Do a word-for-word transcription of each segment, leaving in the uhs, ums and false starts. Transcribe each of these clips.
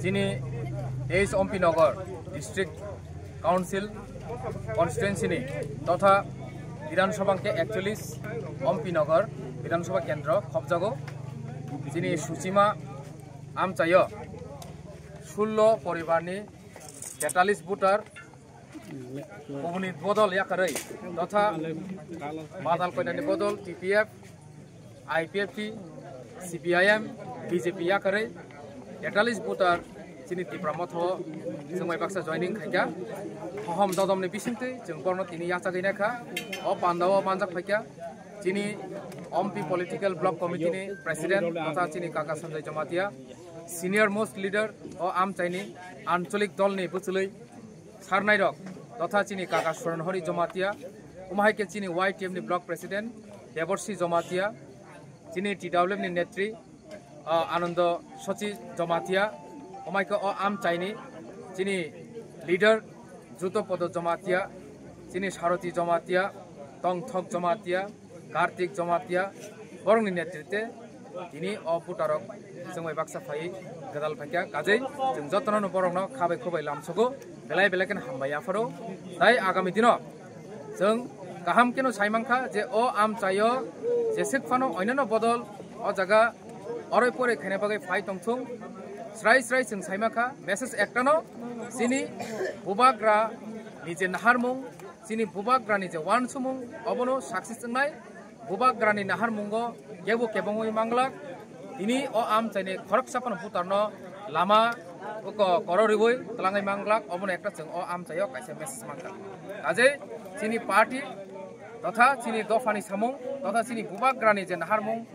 Chini teis Ompi Nagar District Council constituency ni totha Bidhan Sabha ke ekchollis Ompi Nagar Bidhan Sabha kendro khobjago. Chini Suchima amchaio sullo poribar ni tetalis voter kubuni bodol yakarwi totha badal koinani bodol T P F, I P F T, C P I M, B J P yakarwi tetalis voter chini Tipra Motha o chwngbai baksa joining khaikha. Hohom dodom ni bisingtwi chwng borno tini yachagwi naikha. O panda o manjak phaikha chini Ompi Political Block Committee ni President totha chini kaka Sanjay Jamatia, senior most leader o amchaini ancholik dol ni bwchwlwi sarnairok totha chini kaka Suranhori Jamatia, omo hai khe chini Y T F ni Block President Deborsi Jamatia, chini T W F ni Netri, ah, Anando Sochi Jamatia, omo hai khe o amchaini chini leader Jutopodo Jamatia, chini Saroti Jamatia, Tongthok Jamatia, Kartik Jamatia, borokni netritwe tini o voterrok chwngbai baksa phaiwi gwdal phaikha. Kajei chwng jotono borokno khabai khubai lamsogo, belai belai kheno hambai yapharo. Tai agami dino chwng kaham kheno saimankha je o amchaio jeswk phano oinano bodol o jaga oroi poroi khaina bagwi phai tongthung. Srai srai chwng saimankha message ektano, chini bubagra ni je naharmung, chini bubagrani je wansukmung obono success wngnai. Bubagrani naharmungo kebo kebengwi manglak. Tini o amchaini khoroksa phano voterno lama oko koro riwi twlangwi manglak. Obono ekta chwng o amchaio kaisa message mankha. Kajei chini party totha chini dophani samung totha chini bubagrani je naharmung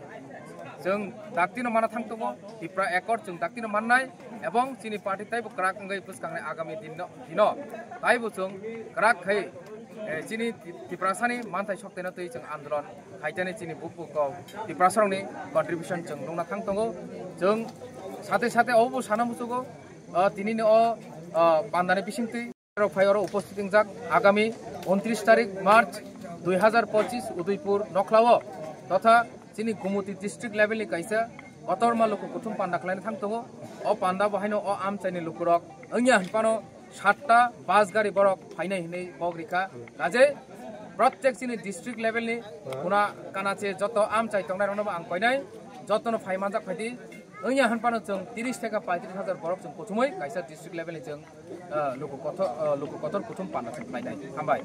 chwng daktino mana thang tongo. Tipra Accord chwng daktino mannai ebong chini party taibo kwrak wngwi bwskangni agami dinno, dino taibo chwng kwrak khai, eh, chini Ti-, Tiprasani manthai soktaino twi chwng andolon khaitani chini bukuko Tiprasarokni contribution chwng nukna thang tongo. Chwng sate sate obo sana muchugo, ah, tinini o, ah, pandani bisingtwi rok phai oro uposthit wngjak agami untris tarik March dui hazar pochis Udaipur nokhlao totha chini Gumuti district level ni kaisa kotorma luku kuthum panda khlaina thang tongo. O panda bo haino o amchaini lukurok wngya hinphano satta bus gari borok phainai hinwi kok rikha. Kajei protek chini district level ni kuna kanache joto amchai tongnai rokno bo ang koinai, jotono phai manjak phaidi. Wngya hinphano chwng tiris theka paitris hajar borok chwng kuthumwi kaisa district level ni chwng, ah, luku kotor, ah, luku kotor kuthum panda chwng khlainai. Hambai.